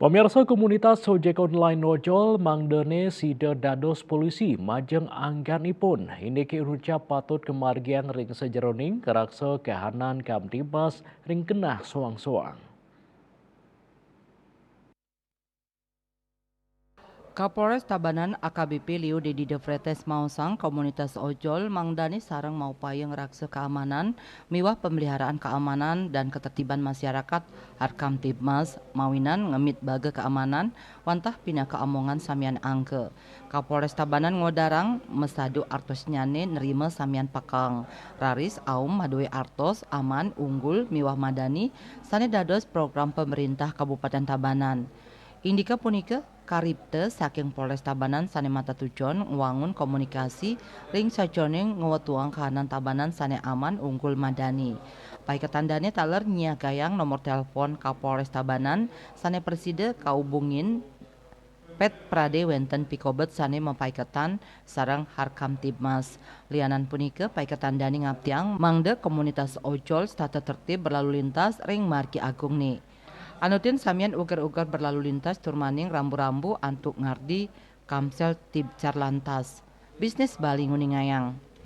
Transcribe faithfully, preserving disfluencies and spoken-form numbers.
Pamirsa, komunitas ojek online ojol mangdane sida dados polisi majeng angganipun. Indike irucap patut kemargiang ring sajeroning karaksa kahanan Kamtibmas ring genah soang-soang. Kapolres Tabanan A K B P Leo Dedi Defretes maosang komunitas ojol mangdane sareng maupaya ngraksa keamanan miwah pemeliharaan keamanan dan ketertiban masyarakat Harkamtibmas mawinan ngemit baga keamanan wantah pinaka amongan samian angka. Kapolres Tabanan ngodarang masadu artosnyane nerima samian pakang. Raris aum madue artos, aman, unggul, miwah madani sane dados program pemerintah Kabupaten Tabanan. Indika punika karipta saking Polres Tabanan sane matatujon ngwangun komunikasi ring sajeroning ngwetuang kahanan Tabanan sane aman, unggul, madani. Paiketan dane taler nyiagayang nomor telepon Kapolres Tabanan sane prasida kaubungin pet prade wenten pikobet sane mapaiketan sareng Harkamtibmas. Lianan punika, paiketan dane ngaptiang mangda komunitas ojol setata tertib berlalu lintas ring margi agungne. Anutin samian uger-uger berlalu lintas tur maning rambu-rambu antuk ngardi Kamsel Tibcar Lantas. Bisnis Bali nguningayang.